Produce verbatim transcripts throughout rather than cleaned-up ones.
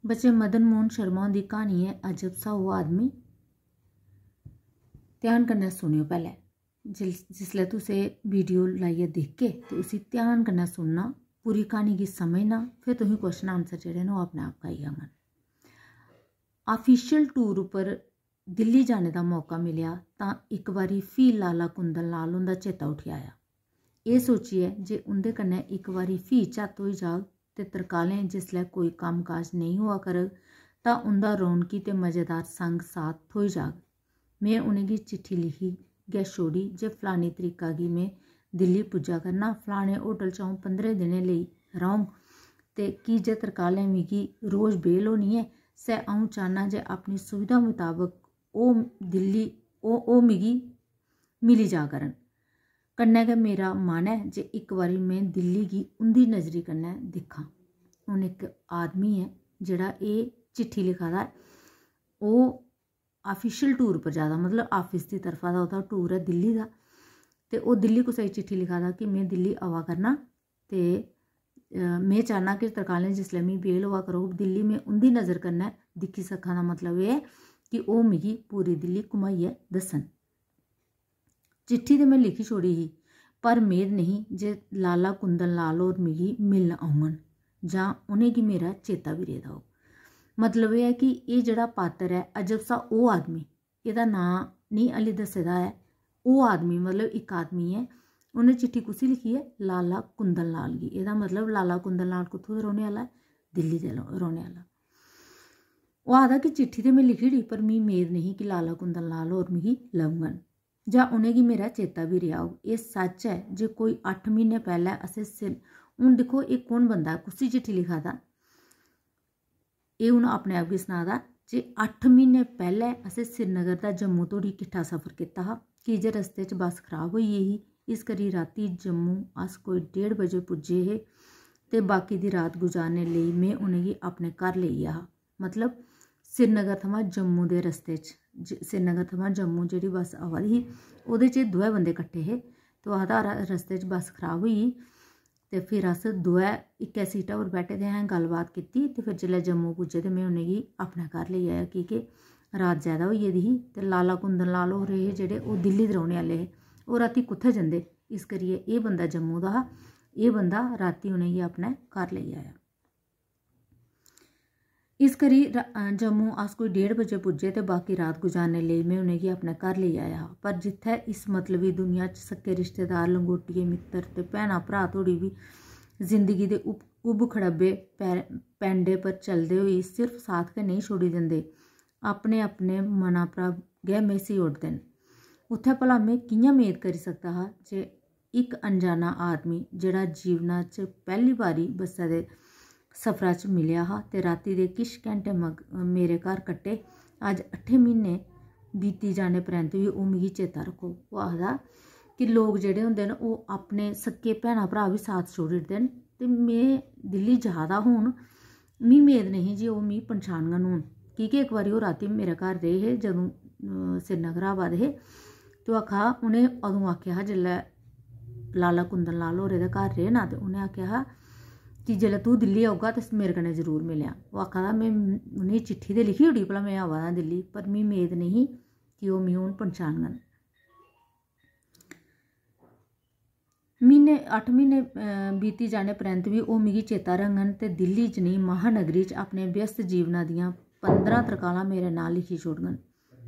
बच्चे, मदन मोहन शर्मा हुंदी क्हानी ऐ अजब सा ओह् आदमी। ध्यान कन्नै सुनेओ पैह्लें। जिस-, जिसलै तुस एह् वीडियो लाइयै दिखगे ते उसी ध्यान कन्नै सुनना, पूरी क्हानी गी समझना, फिर तुसें क्वेश्चन आंसर जेह्ड़े न ओह् अपने आप आई जाङन। ऑफिशियल टूर उप्पर दिल्ली जाने दा मौका मिलेआ तां इक बारी फ्ही लाला कुंदन लाल हुंदा चेता उठी आया। एह् सोचियै जे उं'दे कन्नै इक बारी फ्ही झत्त होई जाग ते तरकालें जिसलै कोई कम्म काज नेईं होआ करग तां उं'दा रौनकी ते मजेदार संग साथ थ्होई जाग। में उ'नेंगी चिट्ठी लिखी गै छोड़ी जे फलानी तरीका गी में दिल्ली पुज्जा करना, फलाने होटल च अ'ऊं पंदरें दिनें लेई रौह्ङ ते की जे तरकालें मिगी रोज बेल होनी ऐ, सै अ'ऊं चाह्न्नां जे अपनी सुविधा मताबक ओह् दिल्ली, ओह्, ओह् मिगी मिली जा करन। कन्नै गै मेरा मन ऐ जे इक बारी में दिल्ली गी उं'दी नजरी कन्नै दिक्खां। हून इक आदमी ऐ जेह्ड़ा एह् चिट्ठी लिखा दा ऐ, ओह् ऑफिशियल टूर पर जा दा, मतलब ऑफिस दी तरफा दा ओह्दा टूर ऐ दिल्ली दा, ते ओह् दिल्ली कुसै गी चिट्ठी लिखा दा कि में दिल्ली आवा करना ते, अ, में चाह्न्नां कि तरकालें जिसलै मिगी बेल होआ करोग दिल्ली, में उं'दी नज़र कन्नै दिक्खी सक्खां। दा मतलब एह् ऐ कि ओह् मिगी पूरी दिल्ली घुमाइयै दस्सन। चिट्ठी ते में लिखी छोड़ी ही, पर मेद नेईं जे लाला कुंदन लाल होर मिगी मिलन औङन जां उ'नेंगी मेरा चेता बी रेह्दा होग। मतलब एह् ऐ कि एह् जेह्ड़ा पात्तर ऐ अजब सा ओह् आदमी, एह्दा नांऽ निं हल्ली दस्से दा ऐ। ओह् आदमी, मतलब इक आदमी ऐ, उ'न्नै चिट्ठी कुसी लिखी ऐ? लाला कुंदन लाल गी। एह्दा मतलब लाला कुंदन लाल कुत्थूं दा रौह्ने आह्ला ऐ? दिल्ली दा लो-, रौह्ने आह्ला। ओह् आखदा कि चिट्ठी ते में लिखी ओड़ी, पर मी मेद नेईं ही कि लाला कुंदन लाल होर मिगी लभङन जां उ'नेंगी मेरा चेता बी रेहा होग। एह् सच्च ऐ जे कोई अट्ठ म्हीने पैह्लें असें सिर-, हून दिक्खो, एह् कौन बंदा ऐ, कुसी चिट्ठी लिखा दा? एह् हून अपने आप गी सना दा जे अट्ठ म्हीने पैह्लें असें श्रीनगर दा जम्मू धोड़ी किट्ठा सफर कीता हा, की जे रस्ते च बस खराब होई गेई ही। इस करी रातीं जम्मू अस कोई डेढ़ बजे पुज्जे हे ते बाकी दी रात गुजारने लेई में उ'नेंगी अपने घर लेई गेआ हा। मतलब, श्रीनगर थमां जम्मू दे रस्ते च, ज-, श्रीनगर थमां जम्मू जेह्ड़ी बस आवा दी ही, ओह्दे च एह् दोऐ बंदे कट्ठे हे। ते ओह् आखदा, "र-, रस्ते च बस खराब होई गेई।" ते फिर अस दोऐ इक्कै सीटा पर बैठे दे हे, गल्लबात कीती। ते फिर जिसलै जम्मू पुज्जे ते में उ'नेंगी अपने घर लेई आया, की के रात जैदा होई गेदी ही। ते लाला कुंदन लाल होर हे जेह्ड़े, ओह् दिल्ली दे रौह्ने आह्ले हे। ओह् रातीं कुत्थै जंदे? इस करियै एह् बंदा जम्मू दा हा, एह् बंदा रातीं उ'नेंगी अपने घर लेई आया। इस करी र-, अ, जम्मू अस कोई डेढ़ बजे पुज्जे ते बाकी रात गुजारने लेई में उ'नेंगी अपने घर लेई आया हा। पर जित्थै इस मतलबी दुनिया च सक्के रिश्तेदार, लंगोटिये, मित्तर ते भैनां भ्राऽ धोड़ी बी जिंदगी दे उप-, उब खड़ब्बे पै-, पैंडे पर चलदे होई सिर्फ साथ गै नेईं छोड़ी दिंदे, अपने अपने मना परा गै मेसी ओड़दे न, उत्थै भला में कि'यां मेद करी सकदा हा जे इक अनजाना आदमी जेह्ड़ा जीवना च पैह्ली बारी बस्सै दे सफरा च मिलेआ हा ते राती दे किश घैंटे मग-, मेरे घर कट्टे, अज्ज अट्ठें म्हीने बीती जाने परैंत बी ओह् मिगी चेता रक्खो। ओह् आखदा कि लोक जेह्ड़े होंदे न, ओह् अपने सक्के भैनां भ्राऽ बी साथ छोड़ी ओड़दे न ते में दिल्ली जा दा हून, मी मेद नेईं जे ओह् मी पंछानङन हून, की के इक बारी ओह् रातीं मेरे घर रेह् हे जदूं, अ, श्रीनगर आवा दे हे। ते ओह् आखा, उ'नें अदूं आखेआ हा जिसलै लाला कुंदन लाल होर एह्दे घर रेह् ना, ते उ'नें आखेआ हा कि जिसलै तूं दिल्ली औगा ते मेरे कन्नै जरूर मिलेआं। ओह् आखा दा, "में उ'नेंगी चिट्ठी ते लिखी ओड़ी भला में आवा दा दिल्ली, पर मी मेद नेईं ही कि ओह् मी हून पंछानङन।" म्हीने, अट्ठ म्हीने, अ, बीती जाने परैंत बी ओह् मिगी चेता रखङन ते दिल्ली जनेही महानगरी च अपने व्यस्त जीवना दियां पंदरां तरकालां मेरे नांऽ लिखी छोड़ङन।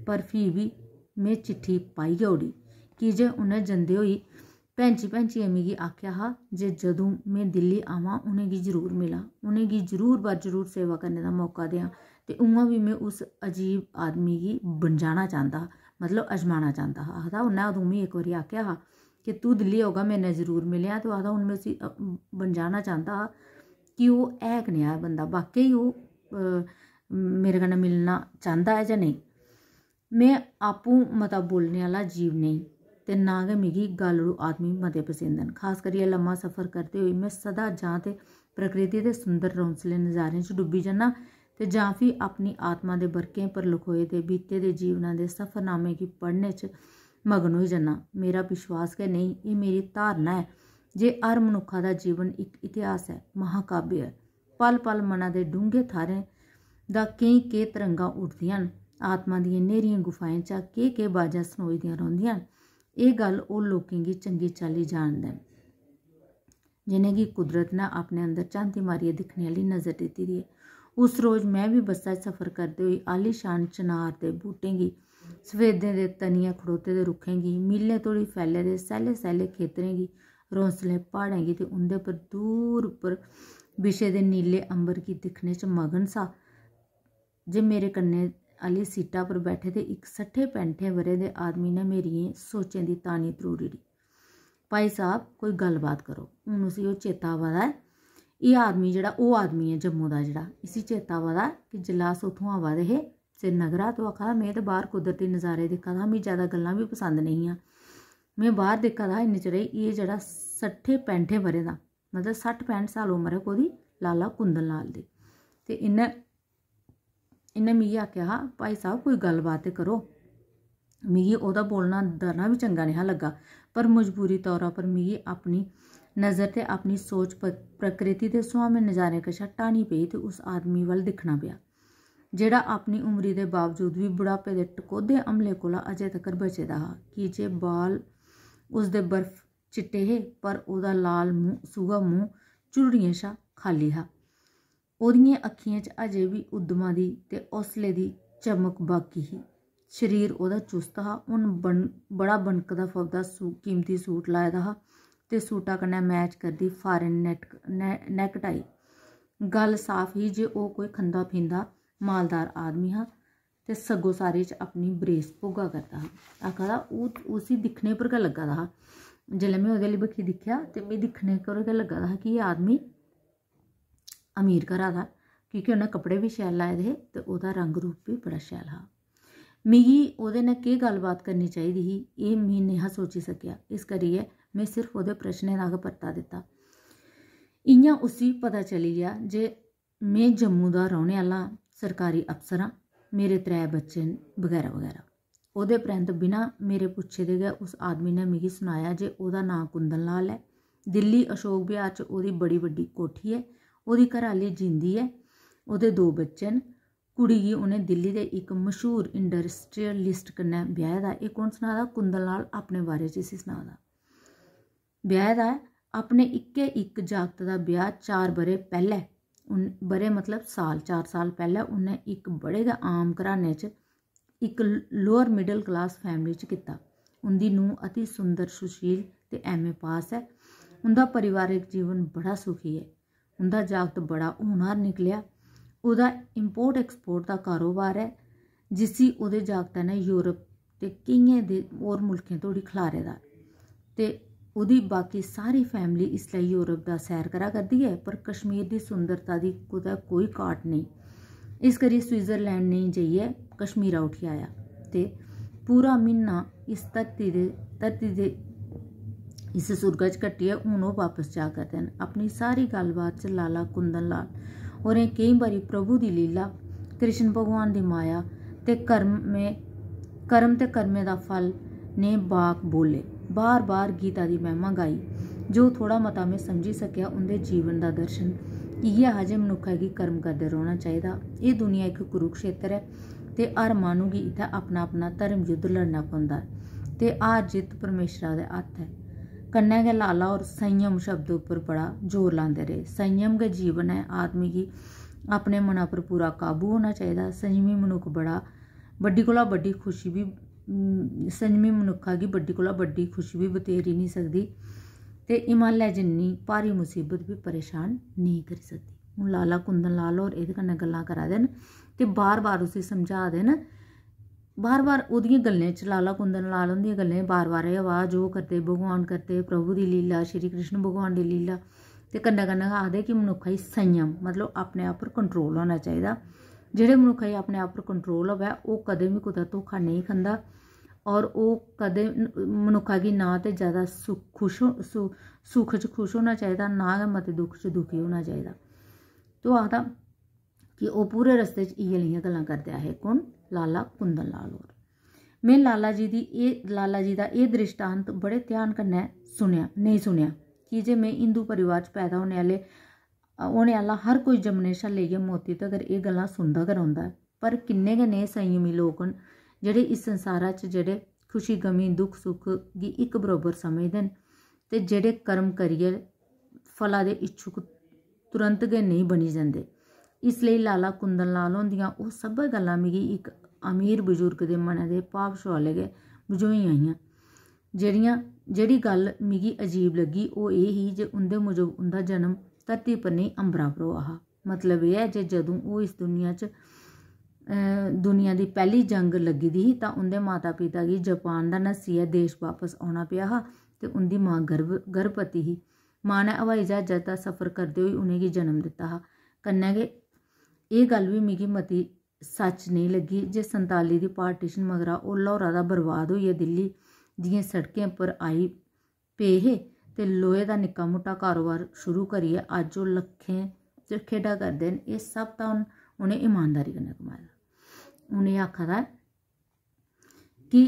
पर फ्ही बी में चिट्ठी पाई गै ओड़ी, की जे उ'नें जंदे होई भैंची-भैंचियै मिगी आखेआ हा जे जदूं में दिल्ली आवां, उ'नेंगी जरूर मिलां, उ'नेंगी जरूर बर जरूर सेवा करने दा मौका देआं। ते उ'आं बी में उस अजीब आदमी गी बनजाना चांह्दा हा, मतलब अजमाना चांह्दा हा। आखदा, उ'न्नै अदूं मिगी इक बारी आखेआ हा कि तूं दिल्ली औगा, मेरे नै जरूर मिलेआं। ते ओह् आखदा, हून में उसी, अ, बनजाना चांह्दा हा कि ओह् है कनेहा बंदा, वाकई ओह्, अ, मेरे कन्नै मिलना चांह्दा ऐ जां नेईं। में आपूं मता बोलने आह्ला जीव नेईं ते ना गै मिगी गालड़ू आदमी मते पसंद न। खास करियै लम्मा सफर करदे होई में सदा जां ते प्रकृति दे सुंदर रौंसले नजारें च डुब्बी जन्नां ते जां फ्ही अपनी आत्मा दे बरकें पर लखोए दे बीते दे जीवना दे सफरनामे गी पढ़ने च मगन होई जन्नां। मेरा विश्वास गै नेईं, एह् मेरी धारणा ऐ जे हर मनुक्खा दा जीवन इक इतिहास ऐ, महाकाव्य ऐ। पल-पल मना दे डूंह्गे थाह्रें दा केईं केह् तरंगां उठदियां न, आत्मा दियें न्हेरियें गुफाएं चा केह् केह् बाजां सनोई दियां रौंह्दियां न, एह् गल्ल ओह् लोकें गी चंगी चाल्ली जानदे न, जि'नेंगी कुदरत ने अपने अंदर झांती मारियै दिक्खने आह्ली नजर दित्ती दी ऐ। उस रोज में बी बस्सा च सफर करदे होई आलीशान चनार दे बूह्टें गी, सफेदें दे तनियै खड़ोते दे रुक्खें गी, मीलें धोड़ी फैले दे सैल्ले सैल्ले खेतरें गी, रौंसले प्हाड़ें गी ते उं'दे पर दूर उप्पर बिछे दे नीले अंबर गी दिक्खने च मगन सा जे मेरे कन्नै आह्ली सीटा पर बैठे दे इक सट्ठे पैंठे ब'रें दे आदमी ने मेरियें सोचें दी तानी त्रोड़ी ओड़ी। "भाई साहब, कोई गल्लबात करो।" हून उसी ओह् चेता आवा दा ऐ, एह् आदमी जेह्ड़ा, ओह् आदमी ऐ जम्मू दा जेह्ड़ा, इसी चेता आवा दा ऐ कि जिसलै अस उत्थूं आवा दे हे श्रीनगरा, ते ओह् आखा दा, "में ते बाह्र कुदरती नज़ारे दिक्खा दा हा, मिगी जैदा गल्लां बी पसंद नेईं हियां। में बाह्र दिक्खा दा हा इन्ने चिरै गी, एह् जेह्ड़ा सट्ठे पैंठे ब'रें दा, मतलब सट्ठ पैंठ साल उम्र ऐ कोह्दी, लाला कुंदन लाल दी।" ते इन्नै इन्नै मिगी आखेआ हा, "भाई साहब, कोई गल्लबात ते करो।" मिगी ओह्दा बोलना डरना बी चंगा नेहा लग्गा, पर मजबूरी तौरा पर मिगी अपनी नज़र ते अपनी सोच प-, प्रकृति दे सुहामे नज़ारें कशा ढानी पेई ते उस आदमी वल दिक्खना पेआ, जेह्ड़ा अपनी उमरी दे बावजूद बी बुढ़ापे दे टकोह्दे हमले कोला अजें तकर बचे दा हा, की जे बाल उसदे बर्फ चिट्टे हे, पर ओह्दा लाल मूंह, सूहा मूंह झुरड़ियें शा खाल्ली हा। ओह्दियें अक्खियें च अजें बी उद्दमा दी ते हौसले दी चमक बाकी ही। शरीर ओह्दा चुस्त हा। उन्न बन-, बड़ा बनकदा फबदा सू-, कीमती सूट लाए दा हा ते सूटा कन्नै मैच करदी फारेन नेट-, ने-, नेकटाई। गल्ल साफ ही जे ओह् कोई खंदा पींदा मालदार आदमी हा ते सग्गोसारी च अपनी बरेस भोगा करदा हा। आखा दा, ओह् उसी दिक्खने पर गै लग्गा दा हा। जेल्लै में ओह्दे आह्ली बक्खी दिक्खेआ ते मिगी दिक्खने पर गै लग्गा दा हा कि एह् आदमी अमीर घरा दा, की के उन्नै कपड़े बी शैल लाए दे हे ते ओह्दा रंग रूप बी बड़ा शैल हा। मिगी ओह्दे नै केह् गल्लबात करनी चाहिदी ही, एह् मी नेहा सोची सकेआ। इस करियै में सिर्फ ओह्दे प्रश्नें दा गै परता दित्ता। इ'यां उसी पता चली गेआ जे में जम्मू दा रौह्ने आह्ला सरकारी अफसर आं, मेरे त्रै बच्चे न, बगैरा बगैरा। ओह्दे परैंत बिना मेरे पुच्छे दे गै उस आदमी ने मिगी सनाया जे ओह्दा नांऽ कुंदन लाल ऐ। दिल्ली अशोक विहार च ओह्दी बड़ी बड्डी कोठी ऐ। ओह्दी घरैआह्ली जींदी ऐ। ओह्दे दो बच्चे न। कुड़ी गी उ'नें दिल्ली दे इक मशहूर इंडस्ट्रियलिस्ट कन्नै ब्याहे दा। एह् कौन सना दा? कुंदन लाल अपने बारे च इसी सना दा। ब्याहे दा ऐ। अपने इक्कै इक जागत दा ब्याह चार ब'रे पैह्लै, उन-, ब'रे मतलब साल, चार साल पैह्लै उ'न्नै इक बड़े गै आम घराने च, इक lower middle class family च कीता। उं'दी नूंह् अति सुंदर, सुशील ते M A pass ऐ। उं'दा पारिवारिक जीवन बड़ा सुखी ऐ। उं'दा जागत बड़ा होनहार निकलेआ। ओह्दा import export दा कारोबार ऐ, जिसी ओह्दे जागतै ने यूरोप ते केइयें दे होर मुल्खें धोड़ी खलारे दा ऐ। ते ओह्दी बाकी सारी family इसलै यूरोप दा सैर करा करदी ऐ, पर कश्मीर दी सुंदरता दी कुतै कोई काट नेईं। इस करी स्विट्जरलैंड नेईं जाइयै कश्मीरा उठी आया ते पूरा म्हीना इस धरती दे, धरती दे इस सुर्गा च कट्टियै हून ओह् बापस जा करदे न। अपनी सारी गल्लबात च लाला कुंदन लाल होरें केईं बारी प्रभु दी लीला, कृष्ण भगवान दी माया ते कर्में, कर्म ते कर्में दा फल नेह् बाक बोले, बार-बार गीता दी महिमा गाई। जो थोह्ड़ा मता में समझी सकेआ, उं'दे जीवन दा दर्शन इ'यै हा जे मनुक्खै गी कर्म करदे रौह्ना चाहिदा। एह् दुनिया इक कुरुक्षेत्र ऐ ते हर माह्नू गी इत्थै अपना-अपना धर्म युद्ध लड़ना पौंदा ऐ ते हार जित्त परमेश्वरा दे हत्थ ऐ। कन्नै गै लाला होर संयम शब्द उप्पर बड़ा जोर लांदे रेह्। संयम गै जीवन ऐ। आदमी गी अपने मना पर पूरा काबू होना चाहिदा। संयमी मनुक्ख बड़ा, बड्डी कोला बड्डी खुशी बी, उम, संयमी मनुक्खा गी बड्डी कोला बड्डी खुशी बी बतेरी निं सकदी ते हिमालय जिन्नी भारी मुसीबत बी परेशान नेईं करी सकदी। हून लाला कुंदन लाल होर एह्दे कन्नै गल्लां करा दे न ते बार-बार उसी समझा दे न। बार-बार ओह्दियें गल्लें च, लाला कुंदन लाल हुंदियें गल्लें च बार-बार एह् आवाज, "ओह् करदे, भगवान करदे, प्रभु दी लीला, श्री कृष्ण भगवान दी लीला।" ते कन्नै कन्नै गै आखदे कि मनुक्खा गी संयम, मतलब अपने आप पर control होना चाहिदा। जेह्ड़े मनुक्खा गी अपने आप पर control होवै, ओह् कदें बी कुतै धोखा नेईं खंदा। और ओह् कदें न-, मनुक्खा गी ना ते जैदा सुख, खुश हो-, सु-, सुख च खुश होना चाहिदा, ना गै मते दुख च दुखी होना चाहिदा। ते ओह् आखदा कि ओह् पूरे रस्ते च इ'यै लेइयां गल्लां करदे आए हे। कु'न? लाला कुंदन लाल होर। में लाला जी दी एह्, लाला जी दा एह् द्रिश्टांत बड़े ध्यान कन्नै सुनेआ, नेईं सुनेआ, की जे में हिंदू परिवार च पैदा होने आह्ले होने आह्ला हर कोई जम्मने शा लेइयै मौती तगर एह् गल्लां सुनदा गै रौंह्दा ऐ। पर किन्ने गै नेह् संयमी लोक न जेह्ड़े इस संसारा च जेह्ड़े खुशी, गमी, दुख, सुख गी इक बरोबर समझदे न ते जेह्ड़े कर्म करियै फला दे इच्छुक तुरंत गै नेईं बनी जंदे। इसलेई लाला कुंदन लाल हुंदियां ओह् सब्भै गल्लां मिगी इक अमीर बजुर्ग दे मनै दे भाव छुआले गै बझोइयां हियां। जेह्ड़ियां जेह्ड़ी गल्ल मिगी अजीब लग्गी ओह् एह् ही जे उं'दे मुजब उं'दा जन्म धरती पर नेईं, अंबरा पर होआ हा। मतलब एह् ऐ जे जदूं ओह् इस दुनिया च दुनिया दी पैह्ली जंग लग्गी दी ही तां उं'दे माता पिता गी जापान दा नस्सियै देश बापस औना पेआ हा ते उं'दी मां गर्भ गर्भवती ही। मां ने हवाई ज्हाजै दा सफर करदे होई उ'नेंगी जन्म दित्ता हा। कन्नै गै एह् गल्ल बी मिगी मती सच्च नेईं लग्गी जे संताली दी पार्टीशन मगरा ओह् लाहौरा दा बर्बाद होइयै दिल्ली दियें सड़कें पर आई पे हे ते लोहे दा निक्का मुट्टा कारोबार शुरू करियै अज्ज ओह् लक्खें च खेढा करदे न। एह् सब तां उ'नें ईमानदारी कन्नै कमाए दा। उ'नें आक्खा दा ऐ कि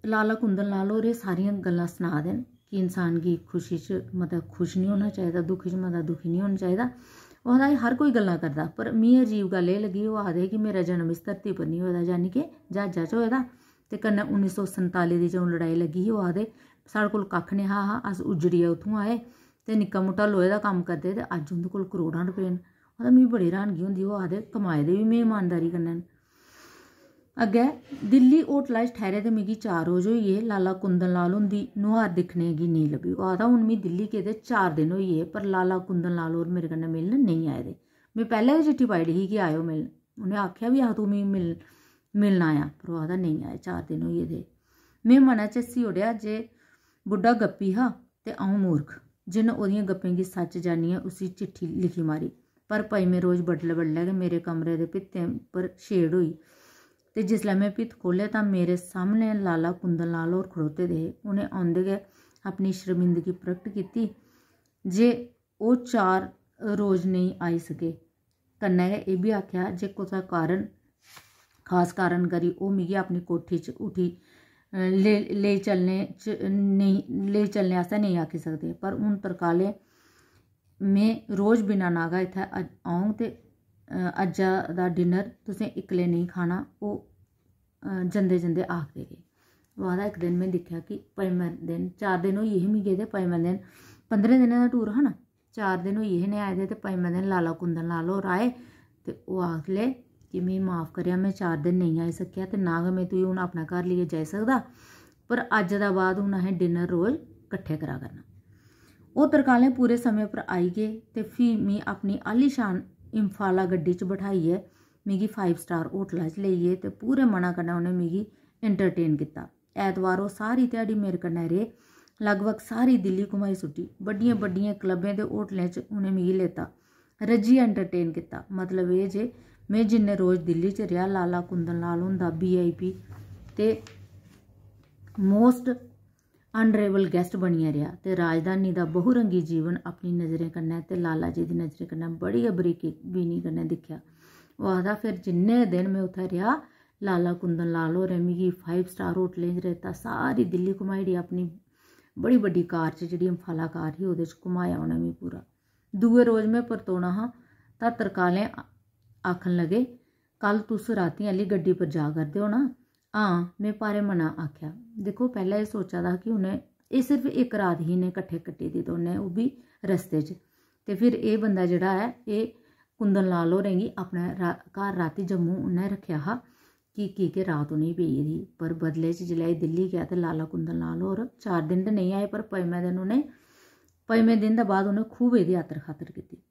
लाला कुंदन लाल होर एह् सारियां गल्लां सना दे न कि इंसान गी खुशी च मता खुश निं होना चाहिदा, दुखी च मता दुखी निं होना चाहिदा। ओह् आखदा एह् हर कोई गल्लां करदा, पर मी अजीब गल्ल एह् लग्गी, ओह् आखदे कि मेरा जन्म इस धरती पर निं होए दा, यानी कि ज्हाजा च होए दा। ते कन्नै उन्नी सौ संताली दी जदूं लड़ाई लग्गी ही, ओह् आखदे साढ़े कोल कक्ख नेईं हा, अस उज्जड़ियै उत्थूं आए ते निक्का मुट्टा लोहे दा कम्म करदे ते अज्ज उं'दे कोल करोड़ां रपेऽ न। मतलब मिगी बड़ी र्हानगी होंदी, ओह् आखदे कमाए दे बी में ईमानदारी कन्नै न। अग्गें दिल्ली होटला च ठैह्रे दे मिगी चार रोज होई गे। लाला कुंदन लाल हुंदी नुहार दिक्खने गी नेईं लब्भी। ओह् आखदा हून मिगी दिल्ली गेदे चार दिन होई गे पर लाला कुंदन लाल होर मेरे कन्नै मिलन नेईं आए दे। में पैह्लें गै चिट्ठी पाई ओड़ी ही कि आएओ मिलन। उ'नें आखेआ बी हा तूं मिगी मिल मिलन आयां, पर ओह् आखदा नेईं आए, चार दिन होई गेदे। में मनै च हस्सी ओड़ेआ जे बुड्ढा गप्पी हा ते अ'ऊं मूर्ख, जिन्न ओह्दियें गप्पें गी सच्च जानियै उसी चिट्ठी लिखी मारी। पर पंजमें रोज बडलै बडलै गै मेरे कमरे दे भित्तें पर छेड़ होई ते जिसलै में भित्त खोह्ल्ले तां मेरे सामनै लाला कुंदन लाल होर खड़ोते दे हे। उ'नें औंदे गै अपनी शर्मिंदगी प्रकट कीती जे ओह् चार रोज नेईं आई सके। कन्नै गै एह् बी आखेआ जे कुसै कारण, खास कारण करी ओह् मिगी अपनी कोठी च उठी, अ, ले-, लेई चलने च नेईं, लेई चलने आस्तै नेईं आखी सकदे। पर हून तरकालें में रोज बिना नागा इत्थै अज-, औंग ते, अ, अज्जा दा डिनर तुसें इक्कले नेईं खाना, ओह्, अ, जंदे जंदे आखदे गे। ओह् आखदा इक दिन में दिक्खेआ कि पंजमें दिन, चार दिन होई गे हे मिगी गेदे, पंजमें दिन, पंदरें दिनें दा टूर हा ना, चार दिन होई गे हे इ'नें आए दे ते पंजमें दिन लाला कुंदन लाल होर आए ते ओह् आखले कि मिगी माफ करेआ, में चार दिन नेईं आई सकेआ ते ना गै में तुगी हून अपना घर लेइयै जाई सकदा, पर अज्ज दा बाद हून असें डिनर रोज कट्ठे करा करना। ओह् तरकालें पूरे समें पर आई गे ते फ्ही मी अपनी आलीशान इम्फाला गड्डी च बठाइयै मिगी फाइव स्टार होटला च लेई गे ते पूरे मना कन्नै उ'नें मिगी एंटरटेन कीता। ऐतवार ओह् सारी ध्याड़ी मेरे कन्नै रेह्। लगभग सारी दिल्ली घुमाई सुट्टी। बड्डियें बड्डियें क्लबें ते होटलें च उ'नें मिगी लेता, रज्जियै एंटरटेन कीता। मतलब एह् जे में जिन्ने रोज दिल्ली च रेहा, लाला कुंदन लाल हुंदा वी आई पी ते मोस्ट ऑनरेबल गेस्ट बनियै रेहा ते राजधानी दा बहुरंगी जीवन अपनी नजरें कन्नै ते लाला जी दी नजरें कन्नै बड़ी गै बरीकी बीनी कन्नै दिक्खेआ। ओह् आखदा, फिर जिन्ने दिन में उत्थै रेहा, लाला कुंदन लाल होरें मिगी फाइव स्टार होटलें च रेता, सारी दिल्ली घुमाई ओड़ी, अपनी बड़ी बड्डी कार च, जेह्ड़ी अम्फाला कार ही, ओह्दे च घुमाया उ'नें मिगी पूरा। दूए रोज में परतोना हा तां तरकालें आ-, आखन लगे, "कल तुस रातीं आह्ली गड्डी पर जा करदे ओ ना?" "हां," में भारे मना आखेआ। दिक्खो, पैह्लें एह् सोचा दा हा कि उ'नें, एह् सिर्फ इक रात ही इ'नें कट्ठे कट्टी दी दौनें, ओह् बी रस्ते च। ते फिर एह् बंदा जेह्ड़ा ऐ, एह् कुंदन लाल होरें गी अपने रा-, घर रातीं जम्मू उ'न्नै रक्खेआ हा कि, की के रात उ'नेंगी पेई गेदी ही। पर बदले च जिसलै एह् दिल्ली गेआ ते लाला कुंदन लाल होर चार दिन ते नेईं आए, पर पंजमें दिन उ'नें, पंजमें दिन दे बाद उ'नें खूब एह्दी आतर खातर कीती।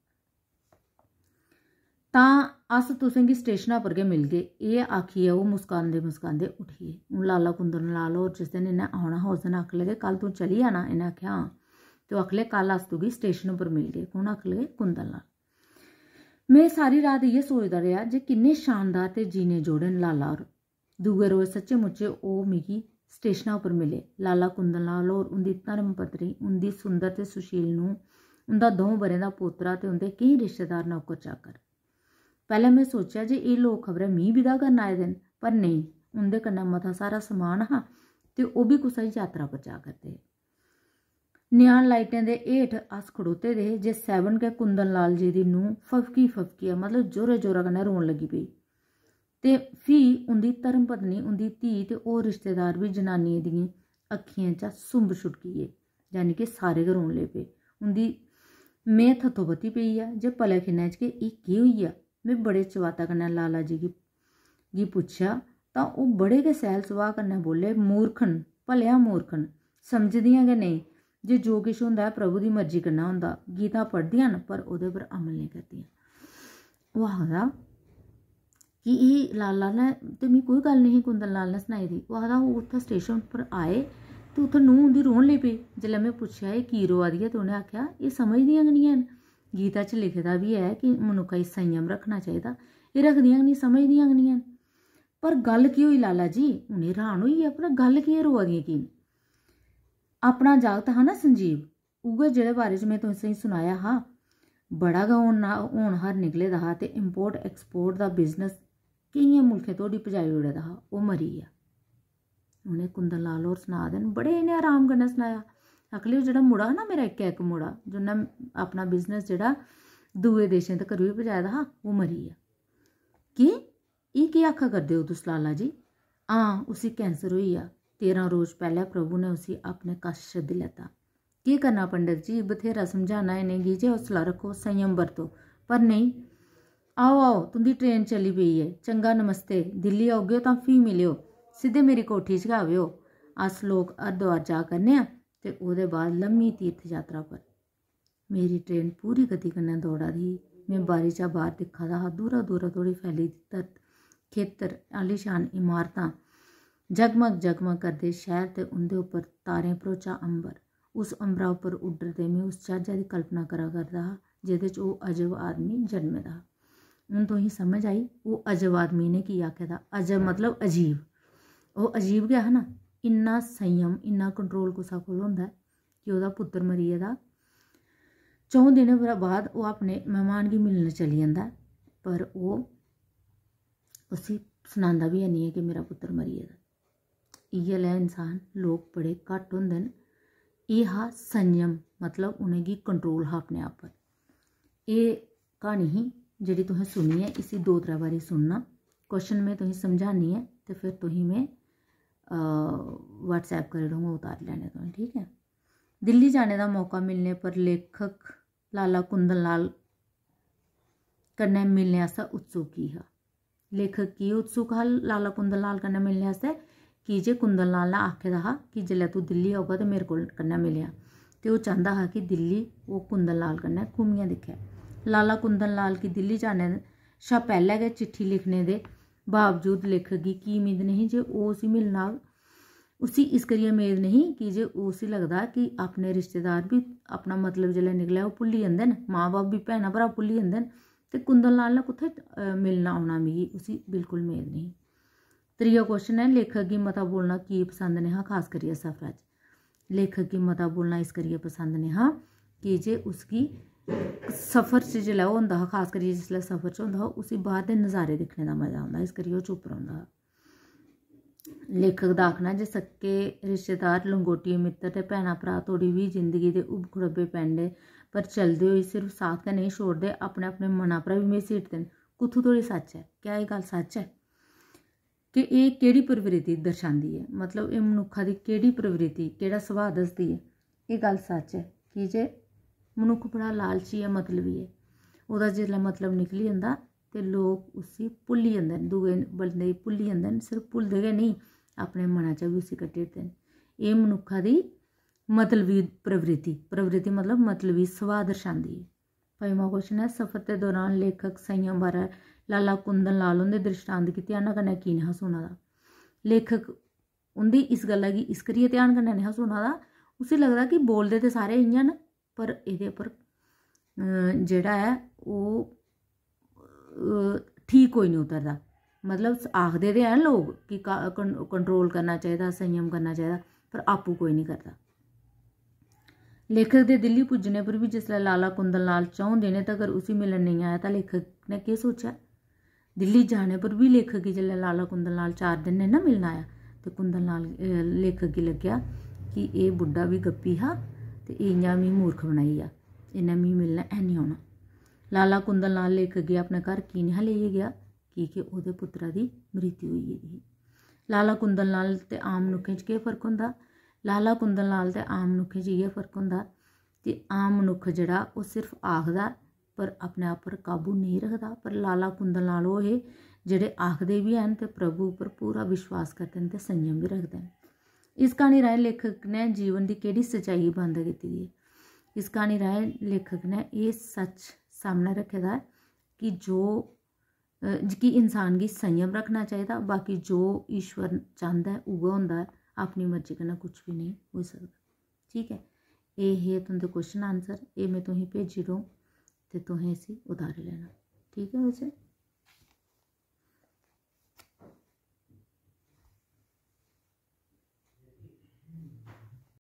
"तां अस तुसेंगी स्टेशना पर गै मिलगे," एह् आखियै ओह् मुस्कांदे मुस्कांदे उठी गे। हून लाला कुंदन लाल होर जिस दिन इ'नें औना हा, उस दिन आखन लगे, "कल तूं चली जाना?" इ'नें आखेआ, "हां।" ते ओह् आखन लगे, "कल अस तुगी स्टेशन पर मिलगे।" कु'न आखन लगे? कुंदन लाल। में सारी रात इ'यै सोचदा रेहा जे किन्ने शानदार ते जीने जोड़े न लाला होर। दूए रोज सच्चे मुच्चे ओह् मिगी स्टेशना उप्पर मिले। लाला कुंदन लाल होर, उं'दी धर्म पत्नी, उं'दी सुंदर ते सुशील नूंह्, उं'दा द'ऊं ब'रें दा पोतरा ते उं'दे केईं रिश्तेदार नौकर चाकर। पैह्लें में सोचेआ जे एह् लोक खबरै मी विदा करन आए दे न, पर नेईं, उं'दे कन्नै मता सारा समान हा ते ओह् बी कुसै यात्रा पर जा करदे हे। न्यान लाइटें दे हेठ अस खड़ोते दे हे जे सैवन गै कुंदन लाल जी दी नूंह् फफकी फफकियै, मतलब जोरै जोरै कन्नै रोन लगी पेई। ते फ्ही उं'दी धर्म पत्नी, उं'दी धी ते होर रिश्तेदार बी जनानियें दियें अक्खियें चा सुंब छुटकी गे, यानी कि सारे गै रोन लगी पे। उं'दी में थत्थोपत्ती पेई ऐ जे पलै खिन्नै च कि एह् केह् होई गेआ। में बड़े चबाता कन्नै लाला जी गी गी पुच्छेआ तां ओह् बड़े गै सैह्ल सुभाऽ कन्नै बोले, "मूर्ख न, भलेआं मूर्ख न, समझदियां गै नेईं जे जो किश होंदा ऐ प्रभु दी मर्जी कन्नै होंदा। गीता पढ़दियां न पर ओह्दे पर अमल नेईं करदियां।" ओह् आखदा कि एह् लाला ने ते मिगी कोई गल्ल नेईं ही कुंदन लाल ने सनाई दी। ओह् आखदा ओह् उत्थै स्टेशन पर आए ते उत्थै नूंह् उं'दी रोन लगी पेई। जेल्लै में पुच्छेआ एह् की रोआ दी ऐ ते उ'नें आखेआ एह् समझदियां गै निं हैन। गीता च लिखे दा बी ऐ कि मनुक्खा गी संयम रक्खना चाहिदा। एह् रखदियां गै निं, समझदियां गै निं हैन। पर गल्ल केह् होई लाला जी? उ'नें र्हान होई गे, पर गल्ल केह् ऐ, रोआ दियां की न? अपना जागत हा ना संजीव, उ'ऐ जेह्दे बारे च में तुसेंगी सनाया हा, बड़ा गै होन होनहार निकले दा हा ते इम्पोर्ट एक्सपोर्ट दा बिजनेस केइयें मुल्खें धोड़ी पजाई ओड़े दा हा। ओह् मरी गेआ। उ'नें कुंदन लाल होर सना दे न, बड़े इ'नें आराम कन्नै सनाया। आखले ओह् जेह्ड़ा मुड़ा हा ना मेरा, इक्कै इक मुड़ा, जिन्नै अपना बिजनेस जेह्ड़ा दूए देशें तकर बी पजाए दा हा, ओह् मरी गेआ। की? एह् केह् आखा करदे ओ तुस लाला जी? हां, उसी कैंसर होई गेआ। तेरां रोज पैह्लें प्रभु ने उसी अपने कश सद्दी लैता। केह् करना पंडत जी, बथेरा समझाना इ'नेंगी जे हौसला रक्खो, संयम बरतो, पर नेईं। "आओ, आओ, तुं'दी ट्रेन चली पेई ऐ। चंगा, नमस्ते। दिल्ली औगे ओ तां फ्ही मिलेओ। सिद्धे मेरी कोठी च गै आवेओ। अस लोक हरिद्वार जा करने आं ते ओह्दे बाद लम्मी तीर्थ यात्रा पर।" मेरी ट्रेन पूरी गति कन्नै दौड़ा दी ही। में बारी चा बाह्र दिक्खा दा हा, दूरा दूरा धोड़ी फैली दी धरत, खेतर, आलीशान इमारतां, जगमग जगमग करदे शैह्र ते उं'दे उप्पर तारें भरोचा अंबर। उस अंबरा उप्पर उड्डरदे में उस ज्हाजै दी कल्पना करा करदा हा जेह्दे च ओह् अजब आदमी जन्मे दा हा। हून तुसेंगी समझ आई ओह् अजब आदमी ने की आखे दा? अजब मतलब अजीब। ओह् अजीब गै हा ना। इन्ना संयम, इन्ना कंट्रोल कुसै कोल होंदा ऐ कि ओह्दा पुत्तर मरी गेदा, च'ऊं दिनें बाद ओह् अपने मैह्मान गी मिलन चली जंदा ऐ, पर ओह् उसी सनांदा बी हैनी ऐ कि मेरा पुत्तर मरी गेदा। इ'यै लेहा इंसान लोक बड़े घट्ट होंदे न। एह् हा संयम, मतलब उ'नेंगी कंट्रोल हा अपने आप पर। एह् क्हानी ही जेह्ड़ी तुसें सुनी ऐ, इसी दो त्रै बारी सुनना। क्वेश्चन में तुसेंगी समझानी ऐ ते फिर तुसेंगी में, अ, WhatsApp करी ओड़ङ, उतारी लैने तुसें, ठीक ऐ? दिल्ली जाने दा मौका मिलने पर लेखक लाला कुंदन लाल कन्नै मिलने आस्तै उत्सुक की हा? लेखक की उत्सुक हा लाला कुंदन लाल कन्नै मिलने आस्तै? की जे कुंदन लाल ने आखे दा हा कि जिसलै तू दिल्ली औगा ते मेरे कोल कन्नै मिलेआं। ते ओह् चांह्दा हा कि दिल्ली ओह् कुंदन लाल कन्नै घूमियै दिक्खै। लाला कुंदन लाल गी दिल्ली जाने शा पैह्लें गै चिट्ठी लिखने दे बावजूद लेखक गी की उम्मीद नेईं जे ओह् उसी मिलन आग। उसी इस करियै मेद नेईं की जे उसी लगदा कि अपने रिश्तेदार बी अपना मतलब जिसलै निकलै ओह् भुल्ली जंदे न, मां बब्ब बी, भैनां भ्राऽ भुल्ली जंदे न। ते कुंदन लाल ने कुत्थै, अ, मिलना औना मिगी, उसी बिल्कुल मेद नेईं। त्रीया क्वेश्चन ऐ, लेखक गी मता बोलना की पसंद नेहा, खास करियै सफरै च? लेखक गी मता बोलना इस करियै पसंद नेहा की जे उसगी सफर च जिसलै ओह् होंदा हा, खास करियै जिसलै सफर च होंदा हा, उसी बाह्र दे नज़ारे दिक्खने दा मजा औंदा हा, इस करियै ओह् चुप्प रौंह्दा हा। लेखक दा आखना जे सक्के रिश्तेदार, लंगोटिये मित्तर ते भैनां भ्राऽ तोड़ी बी जिंदगी दे उब खड़ब्बे पैंडे पर चलदे होई सिर्फ साथ गै नेईं छोड़दे, अपने अपने मना परा बी मसीटदे न। कुत्थूं धोड़ी सच्च ऐ? क्या एह् गल्ल सच्च ऐ? कि एह् केह्ड़ी प्रवृत्ति दर्शांदी ऐ, मतलब एह् मनुक्खा दी केह्ड़ी प्रवृत्ति, केह्ड़ा सुभाऽ दसदी ऐ? एह् गल्ल सच्च ऐ, की जे मनुक्ख बड़ा लालची ऐ, मतलबी ऐ। ओह्दा जिसलै मतलब निकली जंदा ते लोक उसी भुल्ली जंदे न, दूए बंदे गी भुल्ली जंदे न। सिर्फ भुलदे गै नेईं, अपने मनै चा बी उसी कड्ढी ओड़दे न। एह् मनुक्खा दी मतलबी प्रवृत्ति, प्रवृत्ति मतलब मतलबी सुभाऽ दर्शांदी ऐ। पंजमा क्वेश्चन ऐ, सफर दे दौरान लेखक संयम बारै लाला कुंदन लाल हुंदे दृष्टांत गी ध्याना कन्नै की नेहा सुना दा? लेखक उं'दी इस गल्ला गी इस करियै ध्यान कन्नै नेहा सुना दा, उसी लगदा कि बोलदे ते सारे इ'यां न, पर एह्दे पर, अ, जेह्ड़ा ऐ ओह्, अ, ठीक कोई निं उतरदा। मतलब आखदे ते हैन लोक कि का-, कं-, कंट्रोल करना चाहिदा, संयम करना चाहिदा, पर आपूं कोई निं करदा। लेखक दे दिल्ली पुज्जने पर बी जिसलै लाला कुंदन लाल च'ऊं दिनें तगर उसी मिलन नेईं आया तां लेखक ने केह् सोचेआ? दिल्ली जाने पर बी लेखक गी जिसलै लाला कुंदन लाल चार दिन नेईं ना मिलन आया ते कुंदन लाल, अ, लेखक गी लग्गेआ कि एह् बुड्ढा बी गप्पी हा ते एह् इ'यां मिगी मूर्ख बनाई गेआ, इन्नै मिगी मिलना है निं औना। लाला कुंदन लाल लेखक गी अपने घर की नेईं हा लेइयै गेआ? की के ओह्दे पुत्तरा दी मृत्यु होई गेदी ही। लाला कुंदन लाल ते आम मनुक्खें च केह् फर्क होंदा? लाला कुंदन लाल ते आम मनुक्खें च इ'यै फर्क होंदा कि आम मनुक्ख जेह्ड़ा ओह् सिर्फ आखदा पर अपने आप पर काबू नेईं रखदा, पर लाला कुंदन लाल ओह् हे जेह्ड़े आखदे बी हैन ते प्रभु उप्पर पूरा विश्वास करदे न ते संयम बी रखदे न। इस क्हानी राहें लेखक ने जीवन दी केह्ड़ी सच्चाई गी बंद कीती दी ऐ? इस क्हानी राहें लेखक ने एह् सच्च सामनै रक्खे दा ऐ कि जो अ, कि इंसान गी संयम रक्खना चाहिदा, बाकी जो ईश्वर चांह्दा ऐ उ'ऐ होंदा ऐ, अपनी मर्जी कन्नै कुछ बी नेईं होई सकदा। ठीक ऐ, एह् हे तुं'दे क्वेश्चन आंसर, एह् में तुसेंगी भेजी ओड़ङ ते तुसें इसी उतारी लैना। ठीक ऐ बच्चे,